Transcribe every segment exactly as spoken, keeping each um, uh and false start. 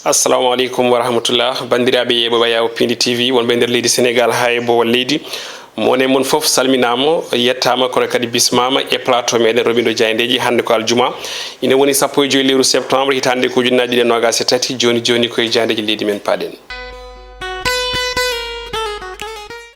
Assalamu aleykum wa rahmatullah. Banndiraaɓe yeeɓooɓe Ayaw Pindi T V, wonɓe nder leydi Senegaal haa e boowal leydi. Mo ne mon fof salminaama, yettaama, kono kadi bismaama e plateau meɗen Robindo Jaayndeeji. Hannde ko aljuma, ina woni sappo e joy lewru septembre, hitaande ko ujunnaaje ɗiɗi e noogaas e tati. Jooni jooni, koye jaayndeeji leydi men paaɗen.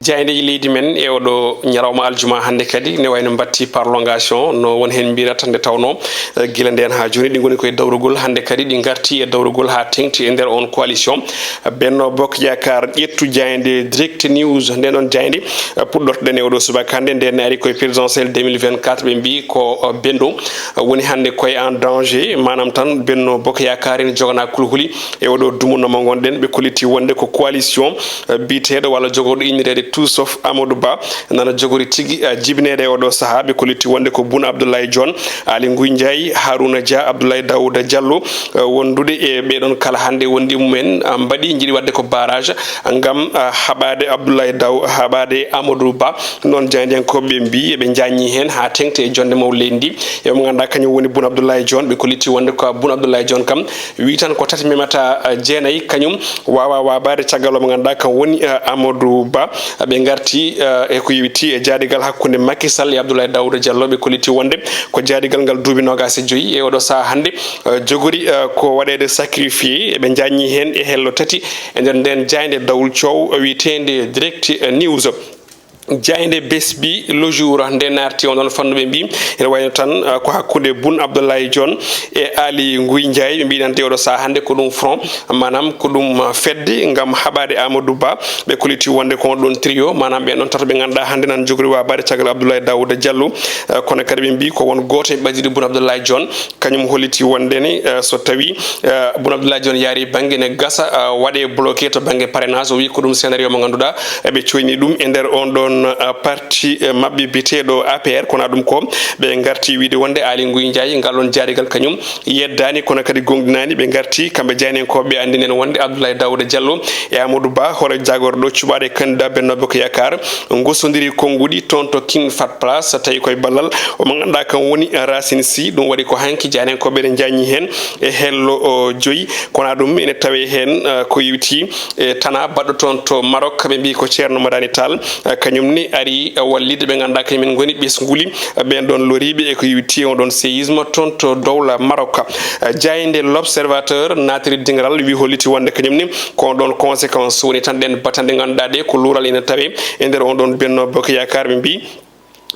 Jaayndeeji leydi men e oɗo ñalawma aljuma hannde kadi ne wayno mbatti prolongation, no won heen mbirata, nde tawnoo, eh, gila ndeen haa jooni ɗi ngoni koye dawrugol. Hannde kadi ɗi ngarti e dawrugol haa teŋti e nder on coalition, eh, Benno Bokk Yaakaar. Ƴettu jaaynde Direct News, nden ɗon jaaynde, eh, puɗɗortoɗen e oɗo subaka hannde, nden ne ari koye présidentielle deux mille vingt-quatre, ɓe mbii ko, eh, Benno, eh, woni hannde koye en danger, maanaam tan Benno Bokk Yaakaar ene jogana kulhuli e oɗo dumunna mo ngonɗen. Ɓe kolliti wonde ko coalition, eh, biyeteeɗo walla jogorɗo innireede Tout Sauf Amadou Ba nana jogori tigi, eh, jibineede e oɗo sahaa. Ɓe kolliti wonde ko Boun Abdallah Dionne, Aly Ngouille Ndiaye, Harouna Dia, Abdoulaye Daouda Diallo, eh, wondude e ɓeɗon kala hannde wondi mumen, ah, mbaɗi, njiɗi waɗde ko barrage ngam, ah, haɓaade Abdoulaye Daw-, haɓaade Amadou Ba. Noon jaayndiyankooɓe ɓe mbii eɓe njaññi heen haa teŋti e jonnde mawɗo leydi ndi. E mo ngannduɗaa kañum woni Boun Abdallah Dionne, ɓe kolliti wonde ko Boun Abdallah Dionne kam, wi tan ko tati memata, eh, jeenayi, kañum waawa waabaade caggal o mo ngannduɗaa kam woni, eh, Amadou Ba. Ɓe ngarti, eh, e ko yowiti e jaadigal hakkunde Macky Sall e Abdoulaye Daouda Diallo, ɓe kolliti wonde ko jaadigal ngal duuɓi noogaas e joy e oɗo sahaa hannde, eh, jogori, eh, ko waɗeede sacrifié. Eɓe njaññi heen e hello tati e nder ndeen jaaynde dawol coow wiyeteende Direct, eh, News. Jaaynde Besbi Le Jour nde naarti on ɗon fannu, ɓe mbii ene wayno tan, ah, ko hakkunde Boun Abdallah Dionne e Aly Ngouille Ndiaye. Ɓe mbii nande oɗo sahaa hannde ko ɗum front, maanaam ko ɗum, ah, fedde ngam haɓaade Amadou Ba. Ɓe kolliti wonde ko on ɗon trio, maanaam ɓen ɗon tato ɓe ngannduɗaa hannde nan jogori waabaade caggal Abdoulaye Daouda Diallo. Ah, kono kadi ɓe mbii ko won gooto e ɓadiri Boun Abdallah Dionne, kañum holliti wonde ne, eh, so tawi, eh, Boun Abdallah Dionne yaari bannge ne gasa, eh, waɗe bloqué to bannge parrainage. O wi ko ɗum scénario mo ngannduɗaa, eh, ɓe coyni ɗum e nder on ɗon, eh, parti, eh, maɓɓe biyeteeɗo A P R. Kono ɗum ko ɓe ngarti wiide wonde Aly Ngouille Ndiaye ngal ɗon jaadigal kañum yeddaani, kono kadi gonɗinaani. Ɓe ngarti kamɓe jaayndiyankooɓe, ɓe anndini en wonde Abdoulaye Daouda Diallo e Amadou Ba, hoore jagorɗo cuɓaaɗo e candidat Benno Bokk Yaakaar, ngosondiri konnguɗi toon to King Fahd Palace, tawi koye ballal o mo ngannduɗaa kam woni Racine Sy. Ɗum waɗi ko hanki jaayndiyankooɓe ene njaññi heen e hello o joyi. Kono ɗum ene tawee heen, eh, ko yowiti e tana baɗɗo toon to Maroc, ɓe mbii ko Ceerno Madani Tall, eh, kañum ne ari, eh, wallitde ɓe ngannduɗaa kañum en ngoni ɓesnguli, eh, ɓeen ɗon loriiɓe e ko yowiti e on ɗon séisme toon to dowla Maroc. Eh, jaaynde L'Observateur naatiri dingiral, wi holliti wonde kañum ne ko on ɗon conséquence woni tan ɗeen batanɗe ngannduɗaa ɗe ko luural ene tawee e nder on ɗon Benno Bokk Yaakaar. Ɓe mbii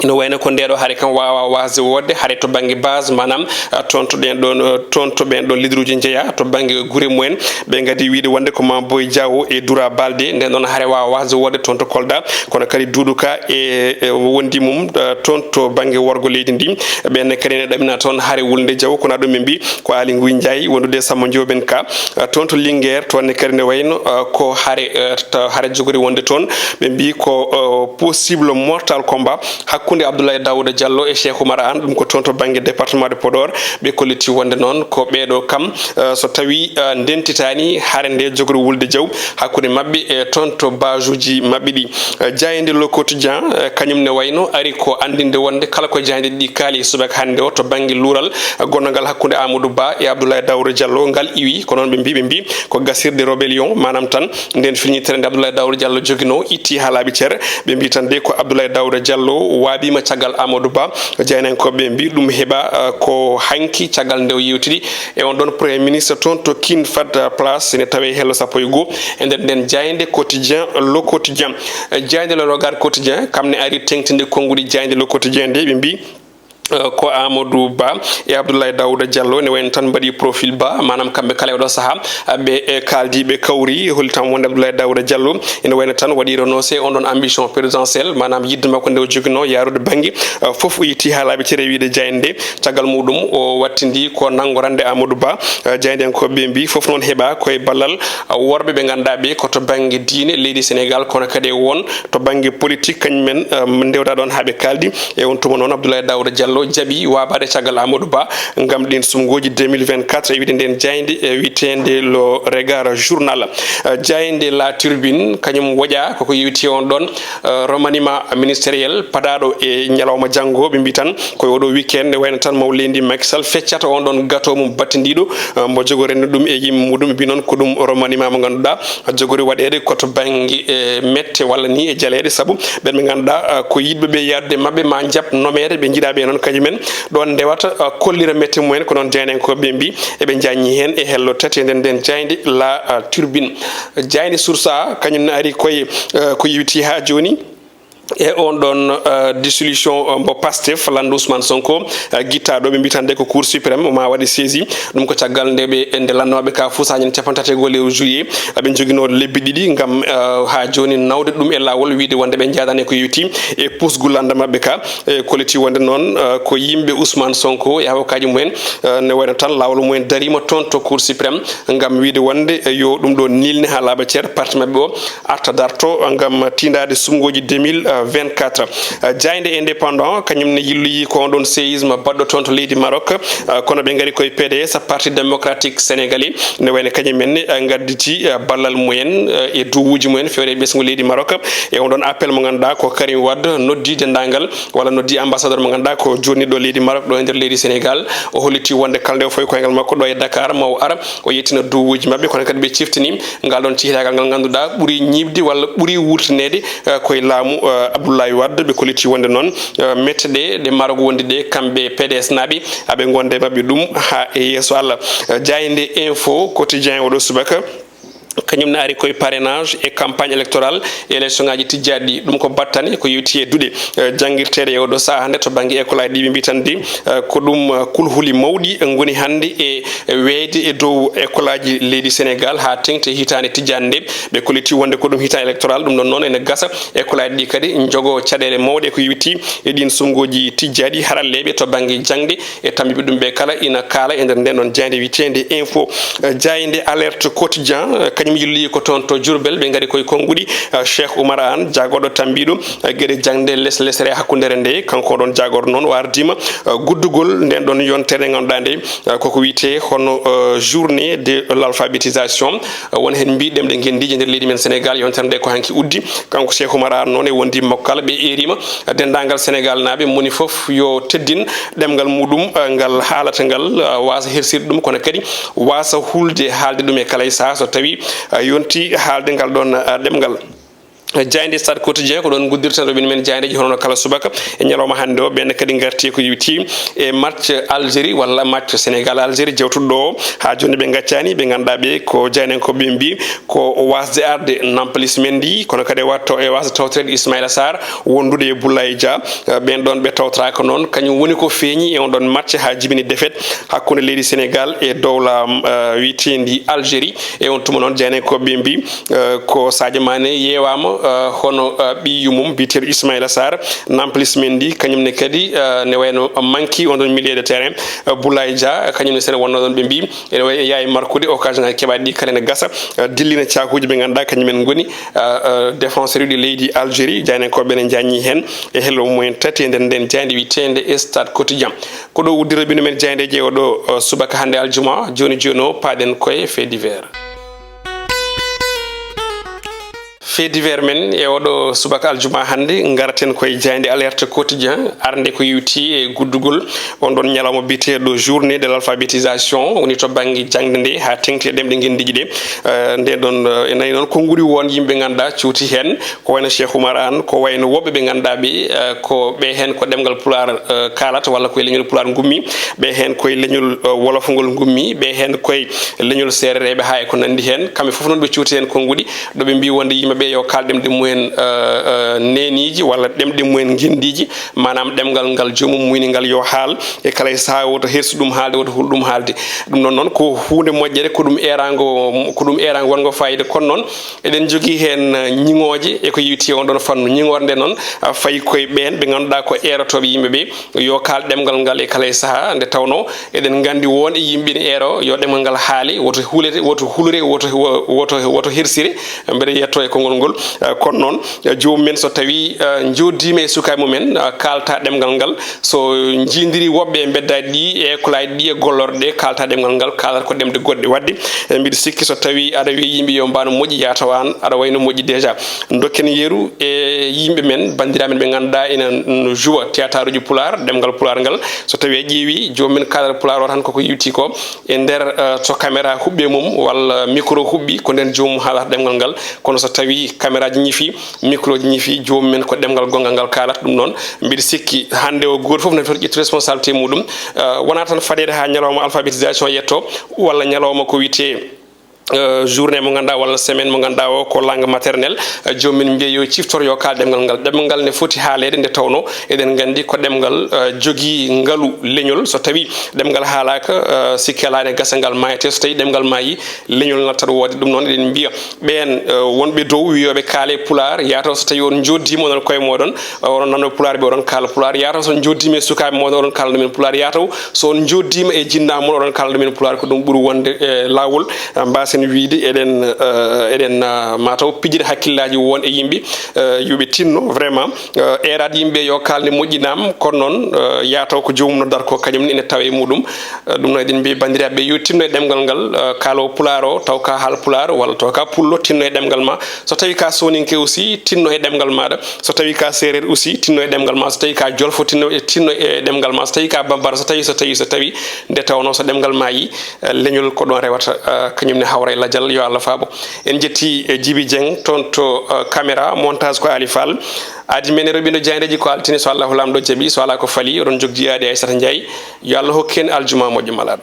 ina wayno ko ndeeɗo hare kam waawa waasde woodde hare to bannge base, maanaam, ah, toon to ɗeen ɗoon, eh, toon to ɓeen ɗoon leaderuuji njeyaa to bannge gure mumen. Ɓe ngaddi wiide wonde ko Mame Boye Diao e Doura Baldé, ndeen ɗoon hare waawa waasde woodde toon to Kolda, kono kadi Doudou Ka e, e wondi mum, eh, toon to bannge worgo leydi ndi. Ɓeen ne kadi ene ɗamina toon hare wulnde Diao, kono ɗum ɓe mbii ko Aly Ngouille Ndiaye wondude e Samba Ndiobène Ka, eh, toon to Linguère, toon ne kadi ne wayno, eh, ko hare, eh, to hare jogori wonde toon. Ɓe mbii ko, eh, possible mortal combat hakkunde Abdoulaye Daouda Diallo e Cheikh Oumar Anne, ɗum ko toon to bannge département de Podor. Ɓe kolliti wonde noon ko ɓeeɗo kam, eh, so tawi, eh, ndentitaani hare nde jogori wulde Diao hakkunde maɓɓe e toon to base uji maɓɓe ɗi. Eh, jaaynde Le Quotidien, eh, kañum ne wayno ari ko anndinde wonde kala ko jaaynde ɗi kaali subaka hannde o to bannge luural, eh, gonngal hakkunde Amadou Ba e Abdoulaye Daouda Diallo ngal iwi, ko noon ɓe mbii, ɓe mbii ko gasirde rébellion, maanaam tan nden filñitere nde Abdoulaye Daouda Diallo joginoo itti haa laaɓi cer. Ɓe mbii tan de ko Abdoulaye Daouda Diallo waabiima caggal Amadou Ba. Jaayndiyankooɓe ɓe mbii ɗum heɓa, eh, ko hanki caggal nde o yewtidi e on ɗon Premier Ministre toon to King Fahd Palace, ene tawee hello sappo e goo e nder nden jaaynde Quotidien, Le Quotidien. Eh, jaaynde Le Regard Quotidien kam ne ari teŋtinde konnguɗi jaaynde Le Quotidien nde, ɓe mbii, eh, ko Amadou Ba e Abdoulaye Daouda Diallo ne wayno tan mbaɗi profil bas, maanaam kamɓe kala e oɗo sahaa, eh, ɓe, eh, kaaldi, ɓe kawri, holli tan wonde Abdoulaye Daouda Diallo ene wayno tan waɗi renoncé on ɗon ambition présidentielle, maanaam yiɗde makko nde o joginoo yaarude bannge, eh, fof o yetti haa laaɓi cer e wiyde jaaynde nde. Caggal muɗum o wattindi ko nanngorande Amadou Ba. Eh, jaayndiyankooɓe ɓe mbii fof noon heɓa koye ballal, eh, worɓe ɓe ngannduɗaa ɓe ko to bannge diine leydi Sénégal, kono kadi e won to bannge politique, kañum en, eh, ndewda ɗoon haa ɓe kaaldi. E on tuma noon Abdoulaye Daouda Diallo o jaɓi waabaade caggal Amadou Ba ngam ɗiin sumngooji deux mille vingt-quatre, e wiyde ndeen jaaynde, e wiyeteende Le Regard Journal. Eh, jaaynde La Tribune, kañum woƴaa koko yowiti on ɗoon, eh, remaniement ministériel padaaɗo e ñalawma janngo, ɓe mbii tan ko e oɗo weekend, ne wayno tan maw leydi Macky Sall feccata on ɗoon gato mum battindiiɗo, eh, mbo jogo renndo ɗum e yimɓe muɗum, ɓe mbii noon ko ɗum remaniement mo ngannduɗaa jogori waɗeede ko to bannge, eh, mette walla ni e jaleeɗe, sabu ɓen ɓe ngannduɗaa, eh, ko yiɗɓe ɓe yahdude maɓɓe ma njaɓ nomeede, ɓe njiɗaa ɓe noon kañumen ɗoon ndewata, eh, kollira mette mumen, ko noon jaayndiyankooɓe ɓe mbii eɓe njaññi heen e hello tati e nder ndeen jaaynde La, eh, Tribune. Jaaynde Source A, kañum ne ari koye, eh, ko yowiti haa jooni e on ɗoon, eh, dissolution, eh, mbo Pastef, lanndo Ousmane Sonko, eh, gittaaɗo, ɓe mbii tan de ko Cour suprême ma waɗe saisi. Ɗum ko caggal nde ɓe, nde lannooɓe ka fof, so haa ñande capanɗe tati e go'o lewru juillet, aɓe njoginoo lebbi ɗiɗi ngam, eh, haa jooni nawde ɗum e laawol, wiyde wonde ɓe njaadaani ko yowiti e pusgu lannda maɓɓe ka. E kolliti wonde noon, eh, ko yimɓe Ousmane Sonko e awokaaji mumen, eh, ne wayno tan laawol mumen dariima toon to Cour suprême ngam wiyde wonde, eh, yo ɗum ɗo niilne haa laaɓa cer, parti maɓɓe o arta darto ngam tiindaade sumngooji deux mille vingt-quatre. Eh, jaaynde Indépendant, kañum ne yilloyi ko on ɗoon séisme baɗɗo toon to leydi Maroc, eh, kono ɓe ngari koye P D S, Parti Démocratique Sénégalais, ne wayno kañum en, eh, ngadditi, eh, ballal mumen, eh, e duwuuji mumen fewre e ɓesngu leydi Maroc. E on ɗoon appel mo ngannduɗaa ko Karim Wade noddi denndaangal walla noddi ambassadeur mo ngannduɗaa ko joɗɗiiɗo leydi Maroc ɗo e nder leydi Sénégal. O holliti wonde kala nde o fawi koyngal makko ɗo e Dakar, ma o ara o yettina duwuuji maɓɓe, kono kadi ɓe ciftini ngal ɗoon cihlaagal ngal ngannduɗaa ɓuri ñiiɓde walla ɓuri wurtineede, eh, koye laamu, eh, Abdoulaye Wade. Ɓe kolliti wonde noon, eh, mette ɗe, ɗe Maroc wondi ɗe, kamɓe P D S naaɓe, aɓe ngonda e maɓɓe ɗum haa e yeeso Allah. Eh, jaaynde Info Quotidien oɗo subaka, kañum ne ari koye parrainage e campagne électorale e élection ngaji tijjaaɗi ɗi. Ɗum ko battane ko yowiti e duɗe, eh, janngirteeɗe e oɗo sahaa hannde to bannge école aji ɗi. Ɓe mbii tan de, eh, ko ɗum, eh, kulhuli mawɗi ngoni hannde e weeyde e dow école aji leydi Sénégal haa teŋti e hitaande tijjaande nde. Ɓe kolliti wonde ko ɗum hitaande électoral, ɗum ɗon noon ene gasa école aji ɗi kadi njogo caɗeele mawɗe ko yowiti e ɗiin sumngooji tijjaaɗi. Haralleeɓe to bannge jaŋde e tammbiiɓe ɗum ɓe kala ina kaala e nder nden ɗon jaaynde wiyeteende Info. Eh, jaaynde Alerte Quotidien, eh, kañum yilli ko toon to Diourbel, ɓe ngari koye konnguɗi, eh, Cheikh Oumar Anne, jaagorɗo tammbiiɗo, eh, geɗe jaŋde les-, lesre e hakkundeere nde. Kanko ɗon jaagorɗo noon o ardiima, eh, guddugol nden ɗon yontere ngannduɗaa nde, eh, koko wiyetee hono, eh, journée de l'alphabétisation. Eh, won heen mbii ɗemɗe ngenndiije nder leydi men Sénégal, yontere nde ko hanki uddi. Kanko Cheikh Oumar Anne noon e wondiiɓe makko kala, ɓe eeriima, eh, denndaangal Sénégal naaɓe, moni fof yo teddin ɗemngal muɗum, eh, ngal haalata ngal, eh, waasa hersirde ɗum, kono kadi waasa hulde haalde ɗum e kala e sahaa so tawii, eh, yontii haalde ngal ɗoon, eh, ɗemngal. Jaaynde Stade Quotidien, ko ɗoon nguddirten roɓɓe men jaayndeeji hono no kala subaka e ñalawma hannde o. Ɓeen kadi ngarti ko yowiti e match Algérie walla match Sénégal Algérie jewtuɗo o. Haa jooni ɓe ngaccaani, ɓe ngannduɗaa ɓe ko jaayndiyankooɓe ɓe mbii ko waasde arde Nampalys Mendy, kono kadi e waɗto-, e waasde tawtoreede Ismaïla Sarr, wondude e Boulaye Dia. Eh, ɓeen ɗoon ɓe tawtoraaka noon, kañum woni ko feeñi e on ɗoon match haa jibini défaite hakkunde leydi Sénégal e dowla, eh, wiyeteendi Algérie. E on tuma noon, jaayndiyankooɓe ɓe mbii, eh, ko Sadio Mané yeewaama, eh, hono, eh, ɓiy yummum biyeteeɗo Ismaïla Sarr, Nampalys Mendy, kañum ne kadi, eh, ne wayno manki on ɗoon milieu de terrain, eh, Boulaye Dia, kañum ne sene wonnoo ɗoon, ɓe mbii ene wayi e yaawi markude occasion ngaji keɓaaɗi ɗi kala ene gasa, eh, dillina caakuuji ɓe ngannduɗaa kañum en ngoni, eh, eh, défenseur uji leydi Algérie. Jaayndiyankooɓe ɓe ne njaññi heen e hello mumen tati e nder nden jaaynde wiyeteende Stade Quotidien. Ko ɗo uddirta bino men jaayndeeji e oɗo, eh, subaka hannde aljuma. Jooni jooni o, paaɗen koye fait divers. Fait divers men e oɗo subaka aljuma hannde, ngaraten koye jaaynde Alerte Quotidien, arde ko yowiti e guddugol on ɗon ñalawma biyeteeɗo journée de l'alphabétisation, woni to bannge jaŋde nde haa teŋti e ɗemɗe ngenndiiji ɗe. Eh, nde ɗon, eh, e nayi noon konnguɗi won yimɓe ngannduɗaa cuuti heen, ko wayno Cheikh Oumar Anne, ko wayno woɓɓe ɓe ngannduɗaa ɓe, eh, ko ɓe heen ko ɗemngal Pulaar, eh, kaalata, walla koye leñol Pulaar ngummi, ɓe heen koye leñol, eh, Wolofngol ngummi, ɓe heen koye leñol Seereereeɓe haa e ko nanndi heen. Kamɓe fof noon ɓe cuuti heen konnguɗi, ɗo ɓe mbii wonde yimɓe ɓe yo kaal ɗemɗe mumen, eh, eh, neeniiji walla ɗemɗe mumen ngenndiiji, maanaam ɗemngal ngal joomum muyni ngal yo haal, e kala e sahaa woto hersu ɗum haalde, woto hul ɗum haalde. Ɗum noon noon ko huunde moƴƴere, ko ɗum eeraango, ko ɗum eeraango wonngo faayiida. Kono noon eɗen njogii heen, eh, ñiŋooje e ko yowiti e on ɗon fannu. Ñiŋoore nde noon, ah, fayi koye ɓeen ɓe ngannduɗaa ko eerotooɓe yimɓe ɓe, yo kaal ɗemngal ngal e kala e sahaa, nde tawnoo eɗen nganndi won e yimɓe ene eero yo ɗemngal ngal haale, woto hulete, woto hulure, woto, wo-, woto, woto hersire. Mbeɗa yetto e konngol ngol. Eh, kono noon, eh, joomum en, so tawii, eh, njooɗdiima e sukaaɓe mum en, eh, kaalta ɗemngal ngal, so njiidiri woɓɓe e mbeddaaji ɗi, e école aji ɗi, e gollorɗe ɗe, kaalta ɗemngal ngal, kaalata ko ɗemɗe goɗɗe. Waɗde, eh, mbiɗa sikki so tawii aɗa wiya yimɓe yo mbaano moƴƴi, yaa taw aan aɗa wayno moƴƴi déjà. Ndokken yeru e yimɓe men, banndiraaɓe men ɓe ngannduɗaa ina n-, juwa théâtre uji pulaar, ɗemngal pulaar ngal. So tawii a ƴeewi, joomum en kaalata pulaar o tan koko yewti ko e nder, eh, to caméra huɓɓi e mum walla micro huɓɓi, ko nden joomum haalata ɗemngal ngal. Kono so tawii caméra ji ñifi, micro ji ñifi, joomum en ko ɗemngal gonngal ngal kaalata. Ɗum noon, mbiɗa sikki hannde o gooto fof ne foti ƴettude responsabilité muɗum. Eh, wonaa tan fadeede haa ñalawma alphabétisation yetto, walla ñalawma ko wiyetee, eh, journée mo ngannduɗaa walla semaine mo ngannduɗaa o ko langue maternelle. Eh, joomum en mbiya yo ciftor, yo kaal ɗemngal ngal. Ɗemngal ngal ne foti haaleede nde tawnoo eɗen nganndi ko ɗemngal, eh, jogii ngalu leñol. So tawii ɗemngal haalaaka, eh, sikki alaa ene gasa ngal maayete. So tawii ɗemngal maayi, leñol nattat woode. Ɗum noon eɗen mbiya ɓeen, eh, wonɓe dow wiyooɓe kaale pulaar, yaa taw so tawii on njooɗdiima onon koye mooɗon, eh, oɗon nanoo pulaar ɓe, oɗon kaala pulaar, yaa taw so on njooɗdiima e sukaaɓe mooɗon, oɗon kaala ɗumen pulaar, yaa taw so on njooɗdiima e jinnaaɓe mon, oɗon kaala ɗumen pulaar, ko ɗum ɓuri wonde, eh, laawol. Eh, mbaasen wiyde eɗen, eh, eɗen, eh, mataw pijira hakkillaaji won e yimɓe, eh, yo ɓe tinno vraiment, eh, eeraade yimɓe yo kaalne moƴƴi naam, kono noon, eh, yaa taw ko joomum noddata ko kañum ne ene tawa e muɗum. Eh, ɗum noon eɗen mbiya banndiraaɓe yo tinno e ɗemngal ngal, eh, kaalo pulaar o, taw ka haal pulaar walla taw ka pullo, tinno e ɗemngal ma. So tawii ka sooninke aussi, tinno e ɗemngal maaɗa. So tawii ka seereer aussi, tinno e ɗemngal ma. So tawii ka jolfo, tinno e, tinno e ɗemngal ma. So tawii ka bambara, so tawii, so tawii, so tawii, nde tawnoo so ɗemngal ma yi, eh, leñol ko ɗoon rewata, eh, kañum ne hawra e lajal, yo Allah faabo. En njetti, eh, Djiby Dieng toon to, eh, caméra, montage ko Ali Fall. Aadi men e roɓindo jaayndeeji ko altine, so Allahu Laamɗo jaɓi, so alaa ko fali, oɗon jokdi aadi Aissata Ndiaye. Yo Allah hokku en aljuma moƴƴo malaaɗo.